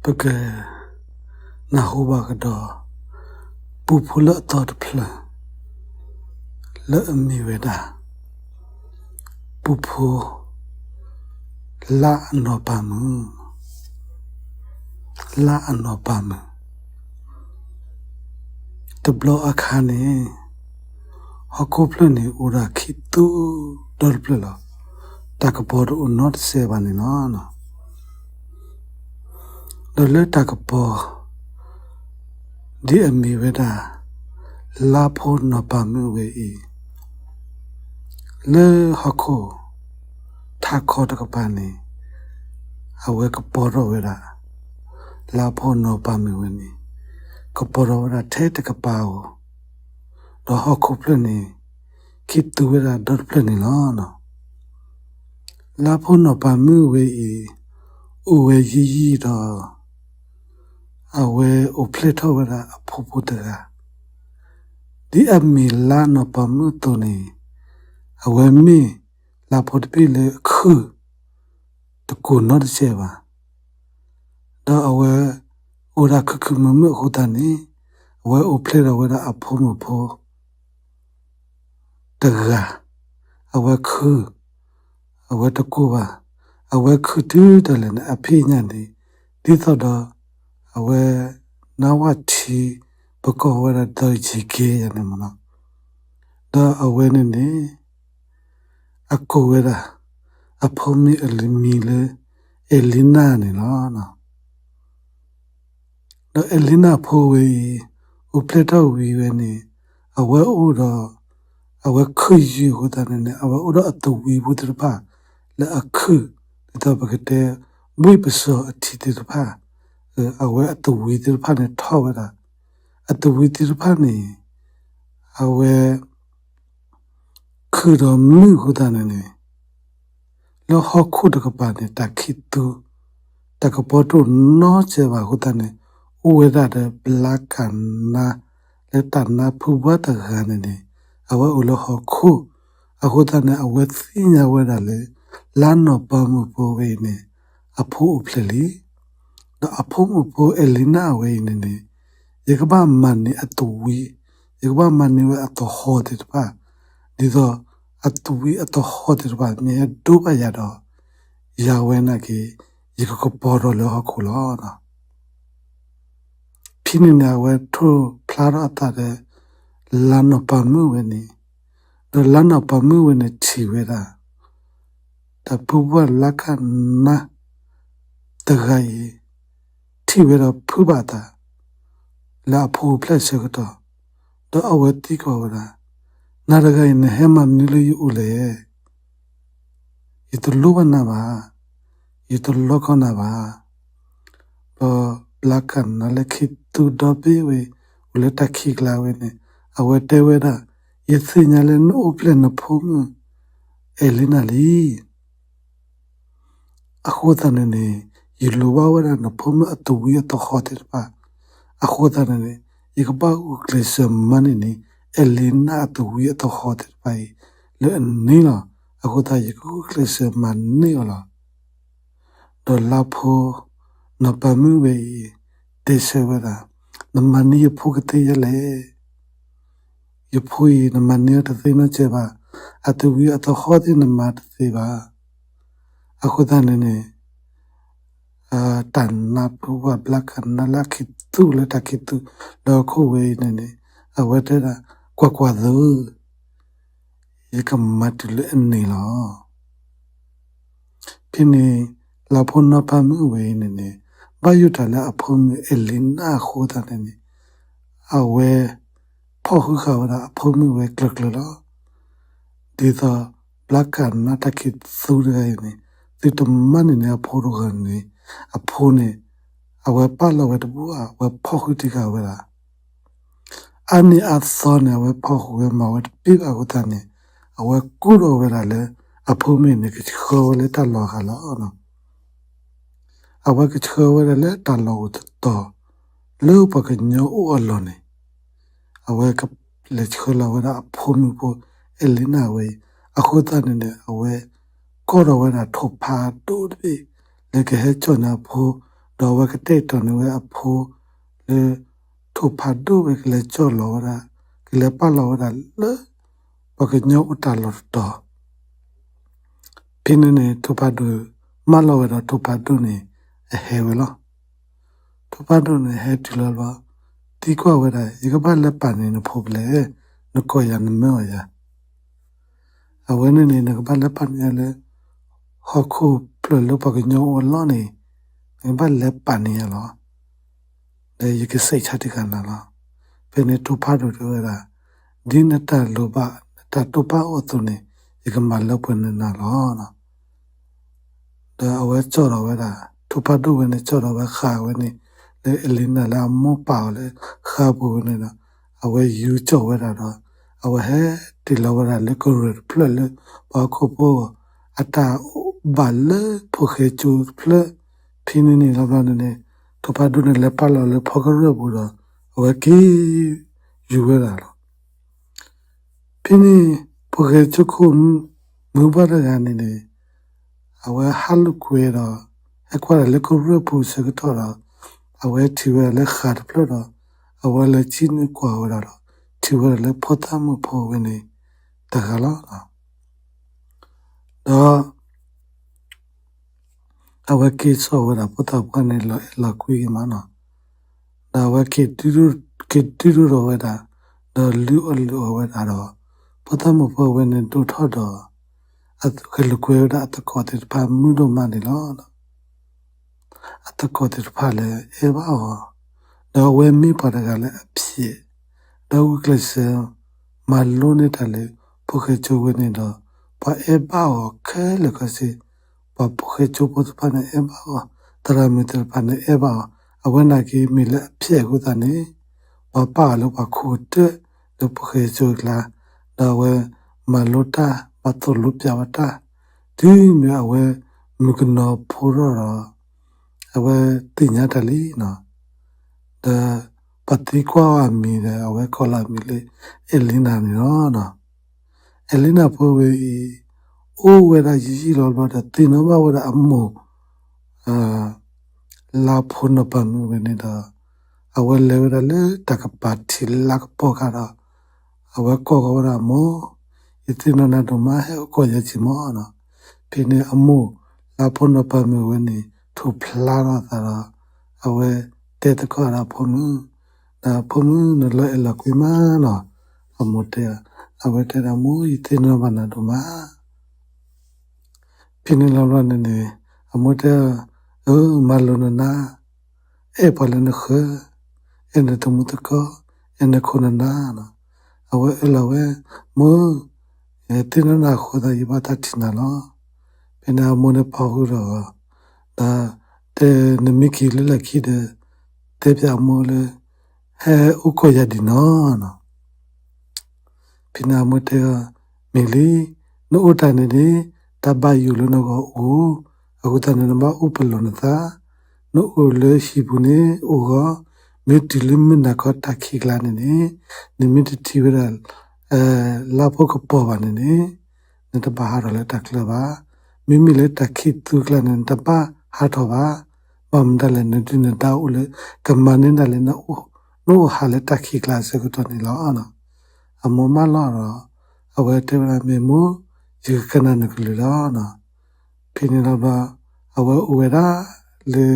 ပက နၢ်ဟူဘၣ်ကဒီး ပူဖိလၢအသီတဖျၢၣ် လၢအမ့ၢ်ဝဲဒၣ် ပူဖိ လါအနီၢ်ပၤမုၣ်, လါအနီၢ်ပၤမုၣ်. တဘျီအခါန့ၣ် ဟီၣ်ခိၣ်ဖျၢၣ်န့ၣ် အိၣ်ဒၣ်ခံသူဒီတဖျၢၣ်လီၤ. တၢ်ကပီၤတအိၣ်နီတစဲးဘၣ်န့ၣ်လီၤ. ဒီးလၢတၢ်ကပီၤ ဒ်အမ့ၢ်ဝဲဒၣ် လါဖိနီၢ်ပၤမုၣ်ဝဲအံၤ လၢဟီၣ်ခိၣ် ထးခီတကပၤန့ၣ် အဝဲကပီၤထီၣ်ဝဲဒၣ် လါဖိနီၢ်ပၤမုၣ်ဝဲန့ၣ် ကပီၤထီၣ်ဝဲဒၣ်ထဲတကပၤဧိၤ, ဒီးဟီၣ်ခိၣ်ဖျၢၣ်န့ၣ် ခံသူဝဲဒၣ်ဒီတဖျၢၣ်န့ၣ်လီၤ. လါဖိနီၢ်ပၤမုၣ်ဝဲအံၤ အိၣ်ဝဲယံာ်ယံာ်ဒီး အဝဲအိၣ်ဖျဲၣ်ထီၣ်ဝဲဒၣ်အဖိဖိတဂၤ ဒ်အမ့ၢ်လါနီၢ်ပၤမုၣ်အသိးန့ၣ် အဝဲမ့ၢ်လါဖိတဘ့ၣ်လၢအခုၣ် တကိၢ်နီတစဲးဘၣ်. ဒီးအဝဲ အိၣ်ဒၣ်ခုၣ်ခုၣ်မုာ်မုာ်အဃိသတးန့ၣ် အဝဲအိၣ်ဖျဲၣ်ထီၣ်ဝဲဒၣ်အဖိမုၣ်ဖိ တဂၤ, အဝဲခုၣ်, အဝဲတကိၢ်ဘၣ်, အဝဲခုၣ်တုၤဒၣ်လဲာ်န့ၣ် အဖံးအညၣ်န့ၣ် ဒ်သိးဒီး အဝဲ နါဝၣ်ထံ ပကိးဝဲဒၣ်ဒီးယံၤကဲယၤန့ၣ်မ့ၢ်နီၤ. ဒီးအဝဲန့ၣ်န့ၣ် အကိးဝဲဒၣ် အဖိမုၣ်အမံၤလၢ အဲလံနၢ်န့ၣ်လီၤ. ဒီးအဲလံနၢ်ဖိဝဲအံၤ အိၣ်ဖျဲၣ်ထီၣ်ဝံၤဝဲန့ၣ် အဝဲအိၣ်ဒီး အဝဲခုၣ်ယံာ်အဃိသတးန့ၣ်န့ၣ် အဝဲအိၣ်ဒီးအသဝံဖိသ့ၣ်တဖၣ် လၢအခုၣ် ဒ်သိးပကတဲ ဘှ့ၣ်ပစီၤအထံသ့ၣ်တဖၣ် အဝဲအသဝံသ့ၣ်တဖၣ်န့ၣ်ထီၣ်ဝဲဒၣ် အသဝံသ့ၣ်တဖၣ်န့ၣ် အဝဲ ခုၣ်ဒီးမုာ်အဃိသတးန့ၣ်န့ၣ် လၢဟီၣ်ခိၣ်တကပၤန့ၣ် တၢ်ခံသူ တၢ်ကပီၤတအိၣ်နီတစဲးဘၣ်အဃိသတးန့ၣ် အိၣ်ဝဲဒၣ်ဒီးဘျါကးနါ လၢတၢ်နါဖုဘၣ်တဂၤန့ၣ်န့ၣ် အဝဲအိၣ်လၢဟီၣ်ခိၣ် အဃိသတးန့ၣ် အဝဲသ့ၣ်ညါဝဲဒၣ်လၢ လါနီၢ်ပၤမုၣ်ဖိဝဲအံၤန့ၣ် အဖိအိၣ်ဖျဲၣ်လံ ဒီးအဖိမုၣ်ဖိအဲလံနၢ်အဝဲအံၤန့ၣ်န့ၣ် ယကဘၣ်မၤန့ၢ်အသဝံ, ယကဘၣ်မၤန့ၢ်ဝဲအသဟီၣ်သ့ၣ်တဖၣ်, ဒ်သိး အသဝံအသဟီၣ်သ့ၣ်တဖၣ် မ့ၢ်ဟဲဒိဘၣ်ယၤဒီး ယၤဝဲနာ်က့ၤ ယကကပီၤထီၣ်လၢဟီၣ်ခိၣ်လီၤ. ဖဲန့ၣ်န့ၣ် အဝဲထိၣ်ဖျါထီၣ်အသးဒီး လါနီၢ်ပၤမုၣ်ဝဲန့ၣ်, ဒီးလါနီၢ်ပၤမုၣ်ဝဲန့ၣ်ထံၣ်ဝဲဒၣ် တၢ်ဖုဘၣ်ဘျါကးနါ တဂၤအံၤ ထံၣ်ဝဲဒီးဖုးဘၣ်အသး လၢအဖိအိၣ်ဖျဲၣ်အဆၢကတီၢ်, ဒီးအဝဲသံကွၢ်ဝဲဒၣ်, နၤတဂၤအံၤ နဟဲမၤမနုၤလၢယအိၣ်လဲၣ်. ယတလိၣ်ဘၣ်နၤဘၣ်, ယတလီကီနၤဘၣ်. ဒီးဘျါကးနါလၢခံသူဒီဘ့ၣ်ဝဲ အိၣ်လၢတၢ်ခံးကျါဝဲန့ၣ် အဝဲတဲဝဲဒၣ်, ယသ့ၣ်ညါလၢနအိၣ်ဖျဲၣ်နဖိမုၣ် အဲလံနၢ်လံ. အဃိသတးန့ၣ်န့ၣ် ယလိၣ်ဘၣ်ဝဲဒၣ်နဖိမုၣ်အသဝံအသဟီၣ်သ့ၣ်တဖၣ်, အဃိသတးန့ၣ်န့ၣ် ယကဘၣ်ဂုာ်ကျဲးစၢးမၤန့ၢ်န့ၣ် အဲလံနၢ်အသဝံအသဟီၣ်သ့ၣ်တဖၣ်အံၤ လၢအန့ၣ်လီၤ. အဃိသတးယကဂုာ်ကျဲးစၢးမၤန့ၢ်အီၤလီၤ. ဒီးလါဖိ နီၢ်ပၤမုၣ်ဝဲအံၤ တဲဆၢဝဲဒၣ်, နမၤန့ၢ်ယဖိကသ့ဧါလဲၣ်. ယဖိအံၤ နမၤန့ၢ်အီၤတသ့နီတစဲးဘၣ်, အသဝံအသဟီၣ်သ့ၣ်နမၤတသ့ဘၣ်. အဃိသတးန့ၣ်န့ၣ် တၢ်နါဖုဘၣ်ဘျါကးနါလၢခံသူလၢတၢ်ခံသူလၢဟီၣ်ခိၣ်ဝဲအံၤန့ၣ်န့ၣ် အဝဲတဲဒၣ်, ကွၢ်ကွၢ်သု, ယကမၤတုၤလၢအန့ၣ်လီၤ. ဖဲန့ၣ် လါဖိနီၢ်ပၤမုၣ်ဝဲအံၤန့ၣ်န့ၣ် ဘၣ်ယိၣ်တၢ်လၢအဖိမုၣ်အဲလံနၢ်အဃိသတးန့ၣ်န့ၣ် အဝဲ ဖီၣ်ဃုဃာ်ဝဲဒၣ်အဖိမုၣ်ဝဲကျၢၤကျၢၤလီၤ. ဒ်သိး ဘျါကးနါတၢ်ခံသူတဂၤအံၤန့ၣ် သုတမၤန့ၢ်န့ၢ်အဖိတဂၤန့ၣ် အဖိန့ၣ် အဝဲပာ်လီၤဝဲတဘူၣ်ဘၣ်, အဝဲဖီၣ်ဃုတံၢ်ဃာ်ဝဲဒၣ် အါနံၤအါသီန့ၣ် အဝဲဖီၣ်ဃုာ်ဝဲမၤဝဲတပ့ၢ်ဘၣ်အဃိသတးန့ၣ် အဝဲကူၣ်ထီၣ်ဝဲဒၣ်လၢ အဖိမုၣ်န့ၣ် ကဆှၢဝဲလၢတၢ်လီၢ်အဂၤလီၤ. အဝဲကဆှၢဝဲဒၣ်လၢတၢ်လီၢ်အိၣ်တတီၤ လၢပှၤကညီအိၣ်အလီၢ်န့ၣ် အဝဲကလဲၤဆှၢလီၤဝဲဒၣ်အဖိမုၣ်ဖိ အဲလံနၢ်ဝဲအံၤ အဃိသတးန့ၣ်န့ၣ် အဝဲ ကိးထီၣ်ဝဲဒၣ်ထိၣ်ဖးဒိၣ်တဘ့ၣ် လၢကဟဲစိာ်န့ၢ်အဖိ ဒီးအဝဲကတဲာ်ကတီၤန့ၢ်ဝဲအဖိလၢ ထိၣ်ဖးဒိၣ်ဝဲကလဲၤကၠီၣ်လီၤဝဲဒၣ်, ကလဲၤပာ်လီၤဝဲဒၣ်လၢ ပှၤကညီအိၣ်တၢ်လီၢ်တတီၤ. ဖဲန့ၣ်န့ၣ် ထိၣ်ဖးဒိၣ်မၢလီၤဝဲဒီး ထိၣ်ဖးဒိၣ်န့ၣ် အဟဲဝဲလီၤ. ထိၣ်ဖးဒိၣ်န့ၣ်ဟဲတုၤလီၤဘျီ သံကွၢ်ဝဲဒၣ် ယကဘၣ်လဲၤပာ်န့ၢ်နဖိဖဲလဲၣ်, နကိးယၤနမၢအီၤယၤ. အဝဲန့ၣ်န့ၣ် နကဘၣ်လဲၤပာ်န့ၢ်ယၤလၢ ဟီၣ်ခိၣ်ဖျၢၣ်လၢပှၤကညီအိၣ်အလီၢ်န့ၣ် နကဘၣ်လဲၤပာ်န့ၢ်ယၤလီၤ. ဒီးယကစံးဆၢတဂၤနၤလီၤ. ဖဲန့ၣ်ထိၣ်ဖးဒိၣ်တဲဝဲဒၣ်, ဒ်နတၢ်လိၣ်ဘၣ် နတၢ်တိာ်ပာ်အိၣ်အသိးန့ၣ် ယကမၤလၢပှဲၤန့ၢ်နၤလီၤ. ဒီးအဝဲကၠီၣ်ဒီးဝဲဒၣ် ထိၣ်ဖးဒိၣ်ဝဲန့ၣ် ကၠီၣ်ဒီးဝဲဃာ်ဝဲန့ၣ် လၢအဲလံနၤလၢအမိၢ်ပာ်အီၤလၢဃာ်ပူၤဝဲန့ၣ်ဒီး အဝဲယူၤကၠီၣ်ဝဲဒၣ်ဒီး အဝဲဟဲတ့ၢ်လီၤဝဲဒၣ်လၢကရၢၢ်တဖျၢၣ်လၢ ပှၤဟီၣ်ခိၣ်ဖိ အတၢ်ဘၣ်လၢဖိၣ်ဃဲကၠိတဖျၢၣ်. ဖဲန့ၣ်န့ၣ်လီၤဘျီန့ၣ်န့ၣ် ထိၣ်ဖးဒိၣ်န့ၣ်လဲၤပာ်လီၤလၢဖီကရၢၢ်ပူၤဒီး အဝဲက့ၤယူၤဝဲဒၣ်လီၤ. ဖဲန့ၣ် ဖိၣ်ဃဲကၠိခိၣ်မုၢ်ဘၣ်တဂၤန့ၣ်န့ၣ် အဝဲဟးလိာ်ကွဲဒီး ဟဲကွၢ်ဒၣ်လၢကရၢၢ်ပူၤဆၢကတီၢ်ဒီး အဝဲထံၣ်ဝဲဒၣ်လၢဃာ်တဖျၢၣ်ဒီး အဝဲလဲၤဆံနုာ်ကွၢ်ဝဲဒၣ်ဒီး ထံၣ်ဝဲဒၣ်လၢဖိသၣ်မုၣ်ဖိဝဲန့ၣ် တဂၤလီၤ. ဒီး အဝဲက့ၤစိာ်ဝဲဒၣ်ဖိသၣ်ခွါန့ၣ်လီၤအဲၣ်လီၤကွံက့ၤမးနီၤ. ဒီးအဝဲက့ၤဒုးဒိၣ်ထီၣ်ဝဲဒၣ် ဒီးလုၢ်အီၣ်လုၢ်အီဝဲဒၣ်ဒီး ဖိသၣ်မုၣ်ဖိဝဲန့ၣ်ဒိၣ်ထီၣ်ဒီး အဝဲလိာ်ကွဲဝဲဒၣ်အသကိးသ့ၣ်တဖၣ်မုာ်ဒိၣ်မးန့ၣ်လီၤ. အသကိးသ့ၣ်တဖၣ်လၢအဲၣ်ဘၣ်အီၤ, ဒီးအဝဲမ့ၢ်ပှၤတဂၤလၢအဖျဲး, ဒီးဂုာ်ကျဲးစၢး မၤလိန့ၢ်တၢ်လၢဖိၣ်ဃဲကၠိဝဲန့ၣ်ဒီး ပှၤအဲၣ်ဘၣ်အီၤခဲလၢာ်ခဲဆ့, ပှၤဖိၣ်ဃဲကၠိဖိသ့ၣ်တဖၣ်န့ၣ်အဲၣ်ဘၣ်အီၤ, သရၣ်မုၣ်သ့ၣ်တဖၣ်န့ၣ်အဲၣ်ဘၣ်အီၤ, အဝဲနာ်က့မ့ၢ်လၢအဖျဲးအဃိသတးန့ၣ် ပှၤပာ်အီၤလၢပှၤခိၣ်ကတၢၢ်လၢဖိၣ်ဃဲကၠိအကျါ, ဒီးအဝဲမၤလိတၢ် ပှၤသိၣ်လိပျးဝဲတၢ်, တုၤမ့ၢ်အဝဲမုၣ်ကနီၤဖိထီၣ်ဒီး အဝဲသ့ၣ်ညါတၢ်လံနီၤ. ဒီးပှၤသံကွၢ်အီၤအမံၤဒီး အဝဲကိးလီၤအမံၤလၢ အဲလံနၤန့ၣ်လီၤ. အဲလံနၤဖိဝဲအံၤ အိၣ်ဝဲဒၣ်ယံာ်ယံာ်လီၤဘျီဒီး သ့ၣ်နီၣ်ဘၣ်ဝဲဒၣ်အမိၢ် လါဖိနီၢ်ပၤမုၣ်ဝဲန့ၣ်ဒီး အဝဲလဲၤဝဲဒၣ်လၢတၢ်ကပၤထံးလၢလါကပီၤခါဒီး အဝဲကိးကီးဝဲဒၣ်မိၢ်, ယသ့ၣ်နီၣ်နၤဒိၣ်မး ဟဲအိၣ်ကိးယၤက့ၤမးနီၤ. ဖဲန့ၣ်အမိၢ် လါဖိနီၢ်ပၤမုၣ်ဝဲန့ၣ် ထူၣ်ဖျါထီၣ်အသးဒီး အဝဲတဲသကိးဒီးအဖိမုၣ်, ဒီးဖိမုၣ် နလီၤအဲၣ်လီၤကွံမးနီၤ. အမိၢ်တဲ, အဝဲတဲဒၣ်မိၢ် ယသ့ၣ်နီၣ်ဘၣ်နၤဒိၣ်မး ဖဲန့ၣ်လီၤဘျီန့ၣ်န့ၣ် အမိၢ်တဲ, အၢ မၤလိနနၤ, အဲၣ်ပှၤလၢနဃၢၤ, အဲၣ်နသမူသကိး, အဲၣ်နခိၣ်နနၢ်နီၤ. အဝဲအၢၣ်လီၤဝဲ, မိၢ်, ယသ့ၣ်နီၣ်နၤအဃိသတး ယဘၣ်တၢ်ထံၣ်နၤလီၤ. ဖဲန့ၣ်အမိၢ်န့ၣ်ပာ်ဃုာ်ဒီးအီၤ, ဒီးတဲနမ့ၢ်က့ၤလၢလၢခံဒီး တဲပၠးအမိၢ်လၢ ဟဲအိၣ်ကိးယၤဒ်နီၤနီၤ. ဖဲန့ၣ်အမိၢ်တဲအီၤ, မ့ၢ်လံ, နအိၣ်တၢ်န့ၣ်န့ၣ် တၢ်ဘၣ်ယိၣ်လၢနဂီၢ်အိၣ်, အဃိသတးန့ၣ် နဘၣ်အိၣ်ပလီၢ်နသး, နအိၣ်လၢဟံၣ်ပူၤန့ၣ်အိၣ်ဂီၢ်, မ့ၢ်တုၤလၢမုၢ်နၤခီတၢ်ခံးကျါန့ၣ်န့ၣ် နမ့ၢ်တထံၣ်ဝဲဒၣ် လါဖိကပီၤဘၣ်န့ၣ်န့ၣ် နတဘၣ်ဟးထီၣ်လၢတၢ်ချၢဘၣ်. မ့မ့ၢ်လၢတၢ်ခံးသူကျါန့ၣ် နတဘၣ်ဟးထီၣ်ဘၣ်. ဘၣ်မနုၤလဲၣ် နဒုၣ်နဒါအိၣ်လၢ ကမၤန့ၢ်ဒၣ်လၢ နအိၣ်ဟးလၢတၢ်ခံးကျါအဆၢကတီၢ်န့ၣ်လီၤ. အမိၢ်မၢလီၤဒီး အဝဲတဲဝဲဒၣ် မ့ၢ်မိၢ်, ယကကနၣ်နကလုၢ်လီၤ. ဖဲန့ၣ်လီၤဘျီ အဝဲအိၣ်ဝဲဒၣ်လၢ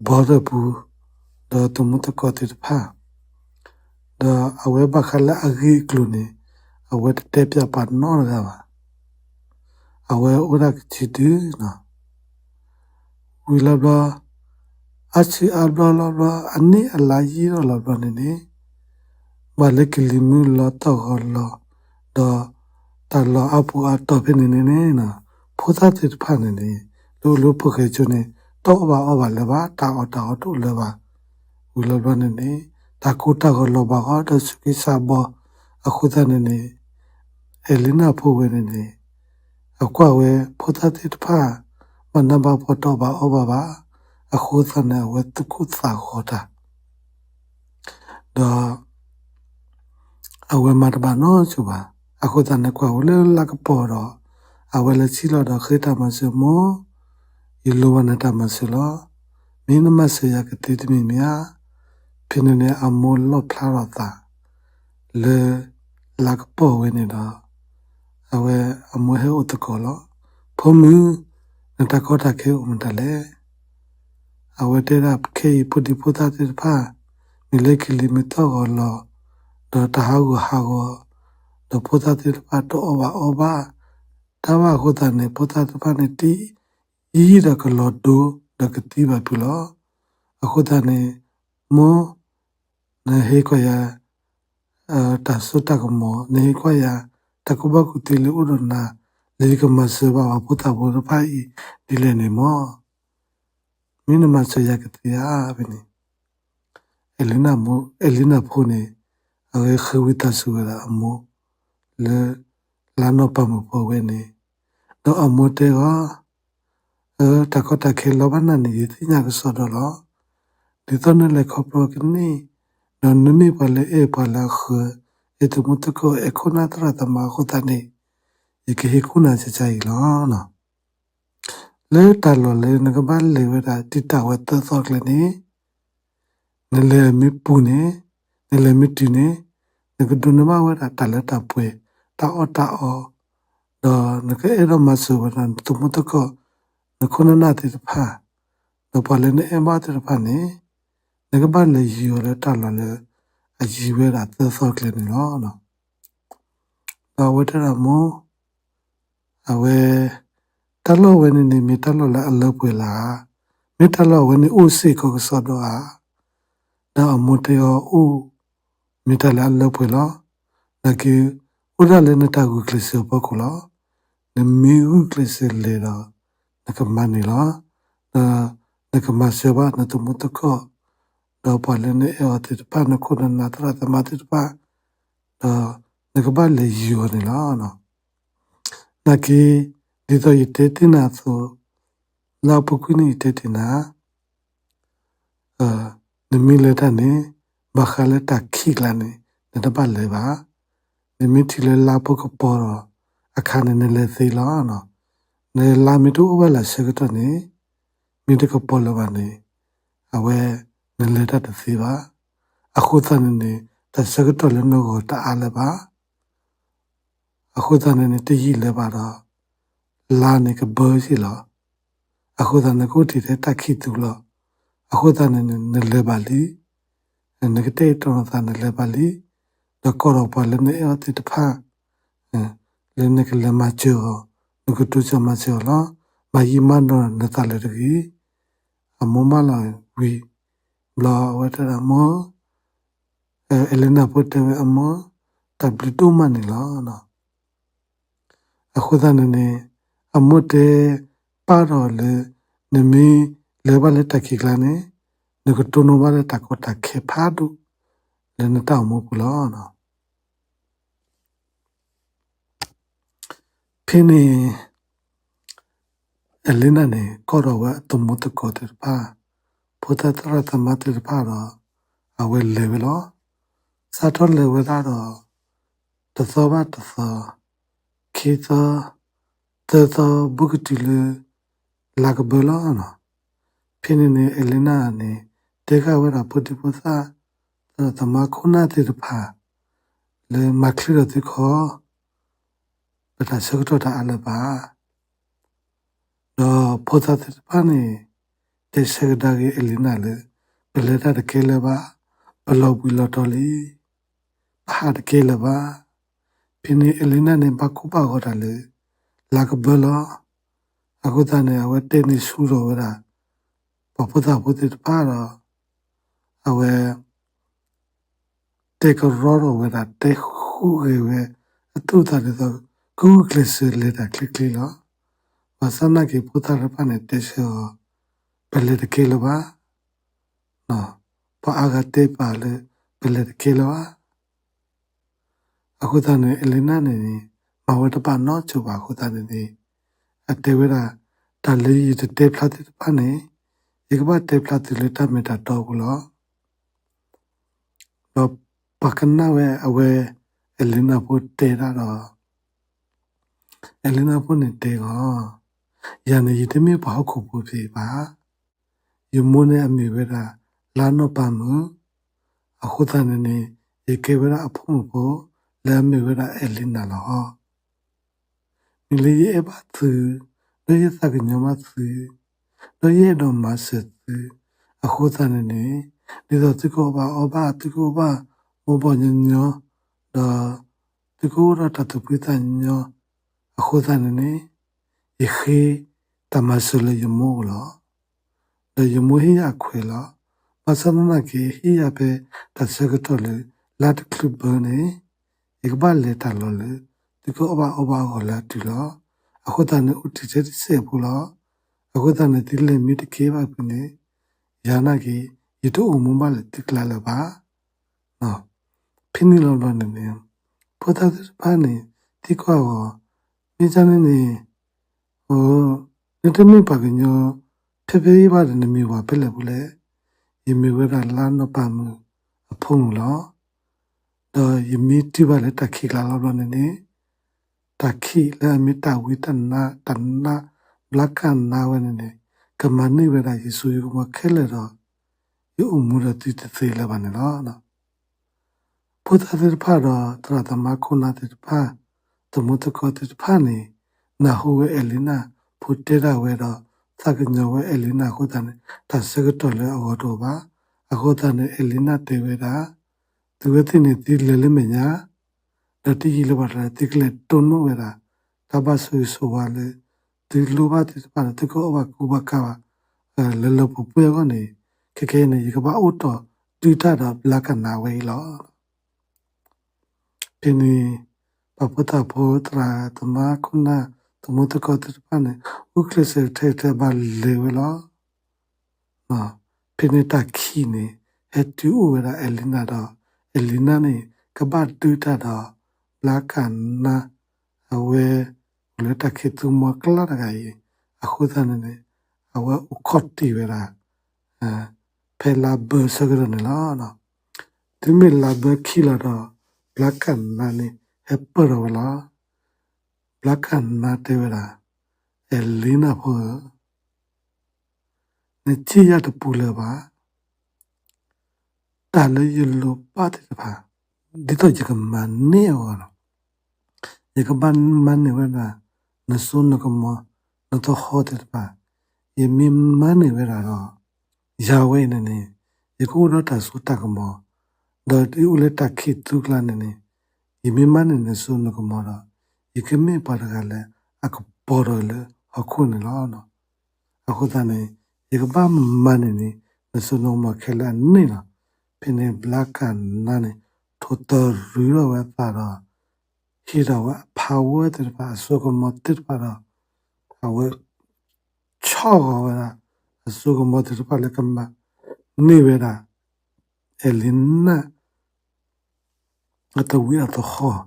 ဘီသပူၤ ဒီးသမူသကိးသ့ၣ်တဖၣ် ဒီးအဝဲဘၣ်ဃးလၢအဂ့ၢ်အကျိၤန့ၣ် အဝဲတတဲပၠးပှၤနီတဂၤဘၣ်. အဝဲအိၣ်ဒၣ်ကစုဒုနီၤ. ဝံၤလီၤဘျီ အါဆူအါဘျီလီၤဘျီ အနံၣ်အလါယံာ်ထီၣ်လီၤဘျီန့ၣ်န့ၣ် ဘၣ်လၢကလံၤမုၢ်လီၤတီၢ်ဂီၤလီၤ ဒီးတၢ်လီၢ်အါပူၤအါတီၢ်ဖဲန့ၣ်န့ၣ်န့ၣ် ဖိသၣ်သ့ၣ်တဖၣ်န့ၣ်န့ၣ် လၢအိၣ်လၢဖိၣ်ဃဲကၠိန့ၣ် တအီၣ်ဘၣ်အီဘၣ်လၢၤဘၣ်, တၢ်အီၣ်တၢ်အီတအိၣ်လၢၤဘၣ်. ဝံၤလီၤဘျီန့ၣ်န့ၣ် တၢ်ကိၢ်တၢ်ဂီၤလီၤဘၣ်ဃီဒီး ဆူးက့ဆါဘီ အဃိသတးန့ၣ်န့ၣ် အဲလံနၤဖိဝဲန့ၣ်န့ၣ် အကွၢ်ဝဲဖိသၣ်သ့ၣ်တဖၣ် ဘၣ်နးဘၣ်ဖှီၣ်တအီၣ်ဘၣ်အီဘၣ်ဘၣ်, အဃိသတးန့ၣ် အဝဲသူၣ်ကိၢ်သးဂီၤတၢ် ဒီး အဝဲမၤတဘၣ်နီတစိၤဘၣ်. အဃိသတးန့ၣ် ကွၢ်ဝဲလၢလါကပီၤဒီး အဝဲလဲၤစံၣ်လီၤဒီးဃ့တၢ်မၤစၢၤမိၢ်, ယလိၣ်ဘၣ်နၤတၢ်မၤစၢၤလီၤ. မ့ၢ်နမၤစၢၤယၤကသ့တမံၤမံၤဧါ. ဖဲန့ၣ်န့ၣ် အမိၢ်လီၣ်ဖျါထီၣ်သး လၢ လါကပီၤဝဲန့ၣ်ဒီး အဝဲအမိၢ်ဟဲအိၣ်သကိးလီၤ. ဖိမုၣ်, နတၢ်ကီတၢ်ခဲအိၣ်မတၤလဲၣ်. အဝဲတဲဒၣ် ခဲအံၤဖိဒံဖိသၣ်သ့ၣ်တဖၣ် မ့ၢ်လၢကလံၤမ့ၢ်သီၣ်ဂီၤလီၤ, ဒီးတၢ်ဟးဂူာ်ဟးဂီၤ, ဒီးဖိသၣ်သ့ၣ်တဖၣ်တအီၣ်ဘၣ်အီဘၣ် တၢ်ဘၣ်အဃိသတးန့ၣ် ဖိသၣ်သ့ၣ်တဖၣ်န့ၣ် တယံာ်ဒီးကလီၤဒိ ဒီးကသံဘၣ်ဖုးလီၤ. အဃိသတးန့ၣ် မိၢ်, နဟ့ၣ်ကွၢ်ယၤ တၢ်စိတၢ်ကမီၤ, နဟ့ၣ်ကွၢ်ယၤ တၢ်ကူၣ်ဘၣ်ကူၣ်သ့လၢအိၣ်ဒီးနၤ လၢယကမၤစၢၤဘၣ်ပှၤဖိသၣ်ဖိတဖၣ်အံၤ ဒ်လဲၣ်န့ၣ်မီၢ်. မ့ၢ်နမၤစၢၤယၤကသ့ဧါ ဖဲန့ၣ် အဲလံနဖိန့ၣ် အဝဲဃ့ဝံသးစူၤဝဲဒၣ်အမိၢ် လၢ လါနီၢ်ပၤမုၣ်ဖိဝဲန့ၣ်, ဒီးအမိၢ်တဲအီၤ, အၢ တၢ်ကီတၢ်ခဲလီၤဘၣ်နၤန့ၣ် ယသ့ၣ်ညါကစီဒီလီၤ. ဒ်သိးနလဲၤခီဖျိကန့ၢ်, ဒီးနမ့ၢ်ပှၤလၢအဲၣ်ပှၤလၢအဃၢၤ, အဲၣ်သမူသကိး အဲၣ်ခိၣ်နၢ်သရၣ်သမါအဃိသတးန့ၣ်, ယကဟ့ၣ်ကူၣ်နၤကကအံၤလီၤ. လၢတၢ်လီၢ်လၢနကဘၣ်လဲၤဝဲဒၣ် တံာ်တာ်ဝဲသၢသီကျဲန့ၣ်, နလဲၤမ့ၢ်ပူၤန့ၣ်, နလဲၤမ့ၢ်တုၤန့ၣ်, နကဒိးန့ၢ်ဘၣ်ဝဲဒၣ်တၢ်လၢတၢ်ပှဲၤ, တၢ်အီၣ်တၢ်အီ, ဒီးနကအဲၣ်ဒိးမၤစၢၤဝဲဒၣ်နသမူသကိး, နခိၣ်နနၢ်သ့ၣ်တဖၣ်, ဒီးပှၤလၢနအဲၣ်ဘၣ်သ့ၣ်တဖၣ်န့ၣ်, နကဘၣ်လဲၤယံၤအီၤလၢတၢ်လီၢ်လၢ အယံၤဝဲဒၣ်သၢသီကျဲန့ၣ်လီၤ. ဒီးအဝဲတဲဒၣ်မိၢ်, အဝဲ တၢ်လီၢ်ဝဲန့ၣ်န့ၣ် မ့ၢ်တၢ်လီၢ်လၢအလၢပှဲၤလၢၤဧါ, မ့ၢ်တၢ်လီၢ်ဝဲန့ၣ်အိၣ်စ့ၢ်ကီးကစီဒီဧါ. ဒီးအမိၢ်တဲအီၤအိၣ်, မ့ၢ်တၢ်လၢအလၢပှဲၤလီၤ. နာ်က့ အိၣ်ဒၣ်လၢနတၢ်ဂုာ်ကျဲးစၢးအဖီခိၣ်လီၤ. နမ့ၢ်ဂုာ်ကျဲးစၢးလဲၤဒီး နကမၤန့ၢ်လီၤ. ဒီးနကမၤစၢၤဘၣ်နသမူသကိး, ဒီးပှၤလၢနအဲၣ်အီၤသ့ၣ်တဖၣ် နခိၣ်နနၢ်သရၣ်သမါသ့ၣ်တဖၣ်, ဒီးနကဘၣ်လဲၤယံၤအီၤန့ၣ်လီၤ. နာ်က့ ဒ်သိးယတဲတ့ၢ်နၤအသိး, လၢအပူၤကွံာ်န့ၣ်ယတဲတ့ၢ်နၤ, နမ့ၢ်လဲၤတၢ်န့ၣ် ဘၣ်ဃးလၢတၢ်ခံးကျါန့ၣ် နတဘၣ်လဲၤဘၣ်. နမ့ၢ်ထံၣ်လၢလါဖိကပီၤဒီး အခါန့ၣ်နလဲၤသ့လီၤ. နလါမ့ၢ်တအိၣ်ဘၣ်လၢဆၢကတီၢ်န့ၣ် မ့ၢ်တကပီၤလၢၤဘၣ်န့ၣ် အဝဲ နလဲၤတၢ်တသ့ဘၣ်. အဃိသတးန့ၣ်န့ၣ် တၢ်ဆၢကတီၢ်လၢနဂီၢ်တအါလၢၤဘၣ်. အဃိသတးန့ၣ်န့ၣ် တယံာ်လၢၤဘၣ်ဒီး လါန့ၣ်ကဘၢစ့ၢ်လီၤ. အဃိသတးန့ၣ် ကအိၣ်တ့ၢ်ထဲတၢ်ခံးသူလီၤ. အဃိသတးန့ၣ်န့ၣ် နလဲၤဘၣ်လံ. နကတဲာ်ကတီၤနသးနလဲၤဘၣ်လံ. ဒီးကိးဒီးပှၤလၢနအဲၣ်အီၤသ့ၣ်တဖၣ် လၢနကလဲၤမၤစၢၤအီၤ, နကတိၤစၢၤမၤစၢၤအီၤလီၤ. မၤယံာ်မၤနီၢ်နသးလၢၤတဂ့ၤ. အမိၢ်မၢလီၤဝံၤဘျီ အဝဲတဲဒၣ်မိၢ်, အဲလံနဖိတဲဝဲအမိၢ်, တၢ်ဘျုးဒိၣ်မးန့ၣ်လီၤ. အဃိသတးန့ၣ်န့ၣ် အမိၢ်တဲပာ်ထီၣ်လၢ နမ့ၢ်လဲၤဘၣ်လၢတၢ်ခံးကျါန့ၣ် နကတိၢ်နီၣ်ဘၣ်လၢတၢ်ကီတၢ်ခဲဖးဒိၣ် လၢနတၢ်အိၣ်မူပူၤလီၤ. ဖဲန့ၣ် အဲလံနန့ၣ် ကိးထီၣ်ဝဲအသမူသကိးသ့ၣ်တဖၣ်, ဖိသၣ်သရၣ်သမါသ့ၣ်တဖၣ်ဒီး အဝဲလဲၤဝဲလီၤ. စးထီၣ်လဲၤဝဲဒၣ်ဒီး တသီဘၣ်တသီ, ခံသီ, သၢသီ ဘူးကတုၤလၢ လါကဘၢလီၤ. ဖဲန့ၣ်န့ၣ် အဲလံနန့ၣ် တဲဃာ်ဝဲဒၣ်ဖိဒံဖိသၣ် သရၣ်သမါခိၣ်နၢ်သ့ၣ်တဖၣ် လၢမၤချ့ထီၣ်သုခီ ပတၢ်ဆၢကတီၢ်တအါလၢၤဘၣ်. ဒီးဖိသၣ်သ့ၣ်တဖၣ်န့ၣ် တဲဆၢကဒါက့ၤအဲလံနလၢ ပလဲၤတၢ်တကဲလၢၤဘၣ်, ပလီၤဘှံးလီၤတီၤလံ, ပဟးတကဲလၢၤဘၣ်. ဖဲန့ၣ်အဲလံနန့ၣ် ဘၣ်ကိၢ်ဘၣ်ဂီၤတၢ်လၢ လါကဘၢလီၤ. အဃိသတးန့ၣ် အဝဲတဲန့ၢ်ဆူၣ်ထီၣ်ဝဲဒၣ် ပှၤဖိသၣ်ဖိသ့ၣ်တဖၣ်ဒီး အဝဲ တဲကရီဒီးဝဲဒၣ် တဲဃုာ်ဂ့ၤဝဲ အသူၣ်အသးဒ်သိး ကဂုာ်ကျဲးစၢးလဲၤတၢ်ချ့ချ့လီၤ. ဘၣ်ဆၣ်နာ်က့ၤဖိသၣ်တဖၣ်န့ၣ် တဲဆၢအီၤ, ပလဲၤတကဲလၢၤဘၣ်. ပှၤအါဂၤတဲပာ်လၢ ပလဲၤတကဲလၢၤဘၣ်. အဃိသတးန့ၣ် အဲလံနန့ၣ်န့ၣ် မၤဝဲတဘၣ်နီတစဲးဘၣ်အဃိသတးန့ၣ်န့ၣ် အတဲဝဲဒၣ် တၢ်လၢယတတဲဖျါသ့ၣ်တဖၣ်န့ၣ် ယကဘၣ်တဲဖျါသုလၢတၢ်မ့ၢ်တၢ်တီအပူၤလီၤ. ဒီးပှၤကနၣ်ဝဲအဝဲ အဲလံနဖိတဲဒၣ်ဒီး အဲလံနဖိန့ၣ်တဲအီၤ, ယၤန့ၣ် ယတမ့ၢ်ပှၤဟီၣ်ခိၣ်ဖိဖဲဘၣ်. ယမိၢ်န့ၣ်အမ့ၢ်ဝဲဒၣ် လါနီၢ်ပၤမုၣ်, အဃိသတးန့ၣ်န့ၣ် ယကဲဝဲဒၣ်အဖိမုၣ်ဖိ လၢအမ့ၢ်ဝဲဒၣ်အဲလံနၤလီၤ. မ့ၢ်လၢယအဲၣ်ဘၣ်သု, ဒီးယသးကညီၤဘၣ်သု, ဒီးယအဲၣ်ဒိးမၤစၢၤသု, အဃိသတးန့ၣ်န့ၣ် ဒ်သိးသုကအိၣ်ဘၣ်အီဘၣ်, သုကအိၣ်ဘၣ်မိၢ်ဘီၣ်ညီညီ, ဒီးသုကအိၣ်ဒီးတၢ်သူၣ်ဖှံသးညီ, အဃိသတးန့ၣ်န့ၣ် ယဃ့တၢ်မၤစၢၤလၢယမိၢ်အအိၣ်လီၤ. ဒီးယမိၢ်ဟ့ၣ်ယၤအခွဲးလီၤ. ဘၣ်ဆၣ်သနာ်က့ ဟ့ၣ်ယၤဖဲတၢ်ဆၢကတီၢ်လၢ လါတချုးဘၢန့ၣ် ယကဘၣ်လဲၤတၢ်လီၢ်လၢ သုကအိၣ်ဘၣ်အီဘၣ်အဂီၢ်လၢအတုၤလီၤ. အဃိသတးန့ၣ် အိၣ်တ့ၢ်ထဲတစဲးဖိလီၤ. အဃိသတးန့ၣ် သုလဲၤမ့ၢ်တကဲဘၣ်ဖဲန့ၣ် ယၤနာ်က့ ယတအိၣ်မူဘၣ်လၢသုကျါလၢၤဘၣ်. ဖဲန့ၣ်လီၤဘျီန့ၣ်န့ၣ် ဖိသၣ်သ့ၣ်တဖၣ်န့ၣ် သံကွၢ်အီၤ, မ့ၢ်ကန့ၣ်န့ၣ် နတမ့ၢ်ပှၤကညီ ဖဲဖဲအံၤဘၣ်ဒီး နမ့ၢ်ပှၤဖဲလဲၣ်ဖိလဲၣ်. ယမ့ၢ်ဝဲဒၣ်လါနီၢ်ပၤမုၣ်အဖိမုၣ်လီၤ. ဒီးယမ့ၢ်တုၤဘၣ်လၢတၢ်ခံးကျါလီၤဘျီန့ၣ်န့ၣ် တၢ်ခံးလၢအမ့ၢ်တၢ်ဝံတၢ်နါ တၢ်နါ ဘျါကၣ်နါဝဲန့ၣ်န့ၣ် ကမၤန့ၢ်ဝဲဒၣ်ယစိယကမီၤခဲလၢာ်ဒီး ယအိၣ်မူဒီးသုတသ့လၢၤဘၣ်န့ၣ်လီၤ. ဖိသၣ်သ့ၣ်တဖၣ်ဒီး သရၣ်သမါခိၣ်နၢ်သ့ၣ်တဖၣ်, သမူသကိးသ့ၣ်တဖၣ်န့ၣ် နၢ်ဟူဝဲအဲလံနၤဖိတဲဒၣ်ဝဲဒီး သးကညီၤဝဲအဲလံနၤအဃိသတးန့ၣ် တၢ်ဆၢကတီၢ်လၢအဂီၢ်တအိၣ်ဘၣ်. အဃိသတးန့ၣ် အဲလံနၤတဲဝဲဒၣ်, သုဝဲသ့ၣ်န့ၣ် သုလဲၤလၢမဲာ်ညါ ဒီးတယံာ်လၢၤဘၣ်တဂၤ သုကလဲၤတိၢ်နီၣ်ဝဲဒၣ် တၢ်ဘၣ်ဆိၣ်ဂ့ၤဆိၣ်ဝါလၢ သုလိၣ်ဘၣ်သ့ၣ်တဖၣ်ဒီး သုကအီၣ်ဘၣ်ကူဘၣ်ကၤဘၣ် လၢလၢပှဲၤပှဲၤအဂီၢ်န့ၣ် ခဲကနံၣ်အံၤန့ၣ် ယကဘၣ်အိၣ်တီၢ်ဒုးတၢ်ဒီးဘျါကၣ်နါဝဲအံၤလီၤ. ဖဲန့ၣ် ပှၤဖိသၣ်ဖိသရၣ်သမါခိၣ်နၢ် သမူသကိးသ့ၣ်တဖၣ်န့ၣ် ဂုာ်ကျဲးစၢးထဲထဲဘၣ်လဲၤဝဲလီၤ. ဖဲန့ၣ်တၢ်ခံးန့ၣ် ဟဲတုၤအိၣ်ဝဲဒၣ်အဲလံနၤဒီး အဲလံနၤန့ၣ် ကဘၣ်ဒုးတၢ်ဒီး ဘျါကၣ်နါ အဝဲအိၣ်လၢတၢ်ခံးသူမီၤကျါတဂၤအံၤ အဃိသတးန့ၣ်န့ၣ် အဝဲအိၣ်ခိးတ့ၢ်ဝဲဒၣ် ဖဲလါဘၢဆၢကတီၢ်န့ၣ်လီၤ. တုၤမ့ၢ်လါဘၢခံးလီၤဒီး ဘျါကၣ်နါန့ၣ် ဟဲပၢၢ်ထီၣ်ဝဲလီၤ. ဘျါကၣ်နါတဲဝဲဒၣ်, အဲလံနၤဖိဧၢ, နထံၣ်ယၤတပူၤလၢၤဘၣ်. တၢ်လၢယလိၣ်ဘၣ်သ့ၣ်တဖၣ် ဒ်သိးယကမၤန့ၢ်အဂီၢ်လီၤ. ယကဘၣ်မၤန့ၢ်ဝဲဒၣ် နစိနကမီၤ နသဟီၣ်သ့ၣ်တဖၣ်, ယမ့ၢ်မၤန့ၢ်ဝဲဒၣ်ဒီး ယၤဝဲအံၤန့ၣ်န့ၣ် ယကအိၣ်ဒီးတၢ်စိတၢ်ကမီၤ, ဒီးယအိၣ်လၢတၢ်ခံးသူကျါန့ၣ်န့ၣ် ယမ့ၢ်မၤန့ၢ်နစိနကမီၤဒီး ယကမ့ၢ်ပှၤတဂၤလၢအကပီၤထီၣ်လၢဟီၣ်ခိၣ်န့ၣ်လီၤ. အဃိသတးန့ၣ် ယကဘၣ်မၤန့ၢ်န့ၣ် နစိနကမီၤခဲလၢာ်အန့ၣ်လီၤ. ဖဲန့ၣ်ဘျါကၣ်နါန့ၣ် ထိၣ်သရူးထီၣ်ဝဲအသးဒီး ဟ့ၣ်ထီၣ်ဝဲအpowerသ့ၣ်တဖၣ် အစိကမီၤသ့ၣ်တဖၣ်ဒီး အဝဲ ဆီၣ်ဂီၤဝဲဒၣ် အစိကမီၤသ့ၣ်တဖၣ်လၢကမၤန့ၢ်ဝဲဒၣ် အဲလံနၤ အသဝံၣ်အသဟီၣ်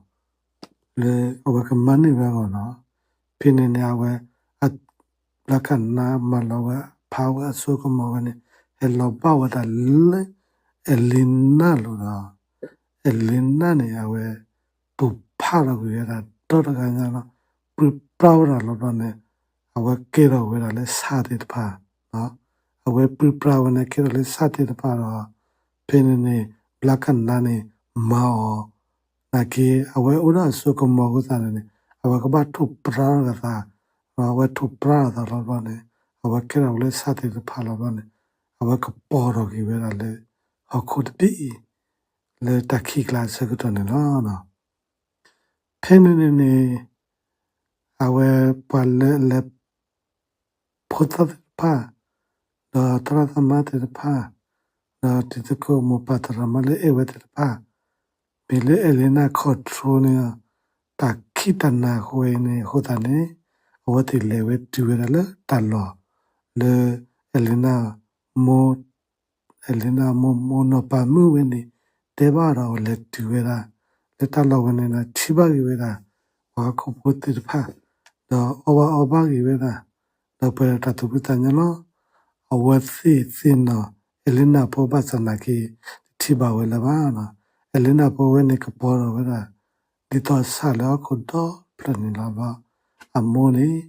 လၢအဝဲကမၤန့ၢ်ဝဲအဂီၢ်လီၤ. ဖဲန့ၣ်န့ၣ် အဝဲ ဘျါကၣ်နါမၤလီၤဝဲ power အစိကမီၤဝဲန့ၣ် ဟဲလီၤဘၣ်ဝဲဒၣ်လၢ အဲလံနၤလိၤဒီး အဲလံနၤန့ၣ် အဝဲ ပူၤဖးထီၣ်ကွံာ်ဝဲဒၣ်ဒီတဂၤညါလီၤ. ပြံပြါဝဲဒၣ်လီၤဘျီန့ၣ် အဝဲကဲထီၣ်ဝဲဒၣ်လၢဆၣ်သ့ၣ်တဖၣ် အဝဲပြံပြါဝဲန့ၣ် ကဲထီၣ်လၢဆၣ်သ့ၣ်တဖၣ်ဒီး ဖဲန့ၣ်န့ၣ် ဘျါကၣ်နါန့ၣ် မၤအီၤ နာ်က့ အဝဲအိၣ်ဒီးအစိကမီၤအဃိသတးန့ၣ်န့ၣ် အဝဲကဘၣ်ထိၣ်ပြါထီၣ်အသး, ဒီးအဝဲထိၣ်ပြါထီၣ်အသးလီၤဘျီန့ၣ် အဝဲကဲထီၣ်ဝဲလၢဆၣ်သ့ၣ်တဖၣ်လီၤဘျီန့ၣ် အဝဲကပီၤထီၣ်က့ၤဝဲဒၣ်လၢ ဟီၣ်ခိၣ်တဘ့ၣ်အံၤ လၢတၢ်ခံးကျါအဆၢကတီၢ်န့ၣ်လီၤ. ဖဲန့ၣ်န့ၣ်န့ၣ် အဝဲပှၤလၢအလဲၤ ဖိသၣ်သ့ၣ်တဖၣ်, ဒီးသရၣ်သမါသ့ၣ်တဖၣ်, ဒီးတံၤသကိးမိၢ်ပၢ်သရၣ်သမါလၢအဲၣ်ဝဲသ့ၣ်တဖၣ်, မ့ၢ်လၢအဲလံနၤ control န့ၣ် တၢ်ခံးတၢ်နါအဃိန့ၣ် အဃိသတးန့ၣ် အဝဲသ့ၣ်လဲၤဝဲတုၤဝဲဒၣ်လၢတၢ်လီၢ် လၢ အဲလံနၤ မိၢ် အဲလံနၤမိၢ် မိၢ်နီၢ်ပၤမုၣ်ဝဲန့ၣ် တဲဘၣ်ဒီးအဝဲလဲၤတုၤဝဲဒၣ် လၢတၢ်လီၢ်ဝဲန့ၣ်ဒီး ထံၣ်ဘၣ်က့ၤဝဲဒၣ် ပှၤဟီၣ်ခိၣ်ဖိသ့ၣ်တဖၣ်, ဒီးအီၣ်ဘၣ်အီဘၣ်က့ၤဝဲဒၣ်, ဒီးပှဲၤဒီးတၢ်သူၣ်ဖှံသးညီလီၤ. အဝဲသ့ၣ်သ့ၣ်နီၣ် အဲလံနၤဖိဘၣ်ဆၣ်နာ်က့ တထံၣ်ဘၣ်ဝဲလၢၤဘၣ်. အဲလံနၤဖိဝဲန့ၣ်ကပီၤထီၣ်ဝဲဒၣ် ဒ်သိးဆၣ်လၢဟီၣ်ခိၣ်ဒီဖျၢၣ်န့ၣ်လီၤဘၣ်. အမိၢ်န့ၣ်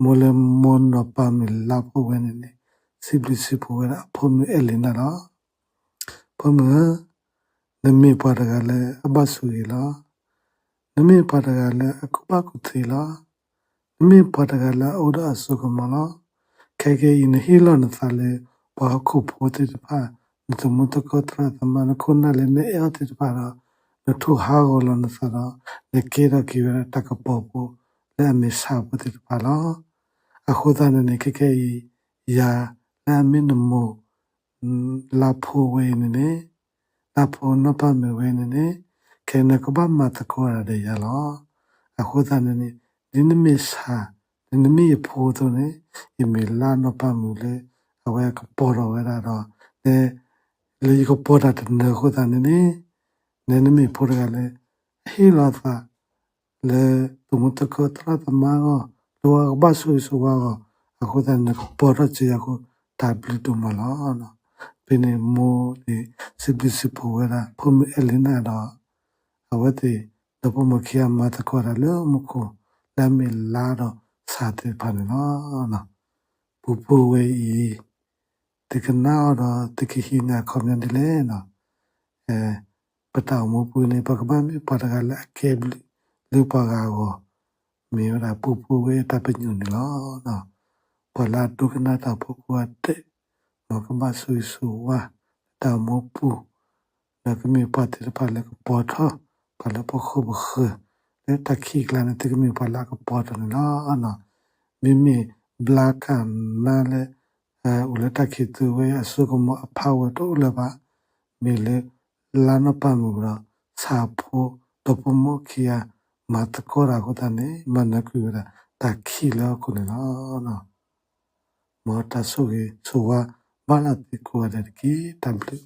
မိၢ်လၢမိၢ်နီၢ်ပၤမုၣ်လါဖိဝဲန့ၣ်န့ၣ် စံးဘျုးစံးဖှိၣ်ဝဲဒၣ်အဖိမုၣ်အဲလံၤနၤလီၤ. ဖိမုၣ်ဧၢ, နမ့ၢ်ပှၤတဂၤလၢအဘၣ်ဆိၣ်ဂ့ၤလီၤ. နမ့ၢ်ပှၤတဂၤလၢအကူၣ်ဘၣ်ကူၣ်သ့လီၤ. နမ့ၢ်ပှၤတဂၤလၢအအိၣ်ဒီးအစိကမီၤလီၤ. ခဲကနံၣ်အံၤ နဟ့ၣ်လီၤနသးလၢ ပှၤဟီၣ်ခိၣ်ဖိသ့ၣ်တဖၣ်, နသးမူသကိးသရၣ်သမါ, နခိၣ်နၢ်လၢနအဲၣ်အီၤသ့ၣ်တဖၣ်ဒီး, နထိၣ်ဟးဂီၤလီၤနသးဒီး, နကဲထီၣ်က့ၤဝဲဒၣ်တၢ်ကပီၤဖိလၢအမ့ၢ်ဆၣ်ဖိသ့ၣ်တဖၣ်လီၤ. အဃိသတးန့ၣ်န့ၣ် ခဲကနံၣ်အံၤ ယၤလၢအမ့ၢ်နမိၢ် လါဖိဝဲအံၤန့ၣ်န့ၣ်, လါဖိနီၢ်ပၢ်မုၣ်ဝဲအံၤန့ၣ်န့ၣ်, ခဲအံၤနကဘၣ်မၤသကိးတၢ်ဒီးယၤလီၤ. အဃိသတးန့ၣ်န့ၣ်, ဒ်နမ့ၢ်ဆၣ်, ဒ်နမ့ၢ်ယဖိအသိးန့ၣ်, ယမ့ၢ်လါနီၢ်ပၢ်မုၣ်လၢ အဝဲကပီၤထီၣ်ဝဲဒၣ်ဒီး, လၢယကပီၤတၢ်တနၢၤအဃိသတးန့ၣ်န့ၣ်, နမ့ၢ်ဖိတဂၤလၢ အဟ့ၣ်လီၤသး လၢသးမူသကိးသရၣ်သမါအဂီၢ်, လၢပှၤကဘၣ်ဆိၣ်ဂ့ၤဆိၣ်ဝါအဂီၢ်, အဃိသတးန့ၣ် နကပီၤထီၣ်စၢၤယၤအဃိ, တၢ်ဘျုးဒိၣ်မးလီၤ. ဖဲန့ၣ်မိၢ်န့ၣ် စံးဘျုးစံးဖှိၣ်ဝဲဒၣ် ဖိမုၣ်အဲလံၤနၤဒီး, အဝဲသ့ၣ် ဒီဖိမိၢ်ခံဂၤမၤသကိးတၢ်လၢမူခိၣ် လၢအမ့ၢ်လါဒီးဆၣ်သ့ၣ်တဖၣ်န့ၣ်လီၤ. ပူဖိဝဲအံၤ သုကနၣ်အီၤဒီး သုကဟံးန့ၢ်အခီပညီဒ်လဲၣ်န့ၣ်, ပတၢ်အိၣ်မူပူၤန့ၣ် ပကဘၣ်မ့ၢ်ပှၤတဂၤလၢအကဲဘျုးလၢပှၤဂၤအဂီၢ်, မ့ၢ်ဝဲဒၣ်ပူဖိဝဲအတၢ်ပညိၣ်န့ၣ်လီၤ. ပှၤလၢအဒိကနၣ်တၢ်ဖိကိးဂၤဒဲး, မ်ကဘၣ်ဆိၣ်ဂ့ၤဆိၣ်ဝါ တၢ်အိၣ်မူပူၤ, ဒီးကမ့ၢ်ပှၤသ့ၣ်တဖၣ်လၢကပီၤထီၣ် ပှၤလၢပဃိပဃၢၤ, လၢတၢ်ခံးကျါန့ၣ် သုကမ့ၢ်ပှၤလၢအကပီၤထီၣ်န့ၣ်လီၤ. မ့မ့ၢ်ဘျါကနါလၢ အိၣ်လၢတၢ်ခံးသူဝဲအစိကမီၤအဖးဝဲတအိၣ်လၢၤဘၣ်, မ့ၢ်လၢ လါနီၢ်ပၢ်မုၣ်ဒီး ဆၣ်ဖိ ဒီဖိမိၢ်ခံဂၤ မၤသကိးတၢ်အဃိသတးန့ၣ် မၤနၢၤကွံာ်ဝဲဒၣ်တၢ်ခံးလၢဟီၣ်ခိၣ်န့ၣ်လီၤ. မ်တၢ်ဆိၣ်ဂ့ၤဆိၣ်ဝါဘၣ်လၢသုကိးဂၤဒဲးတက့ၢ်. တၢ်ဘျုး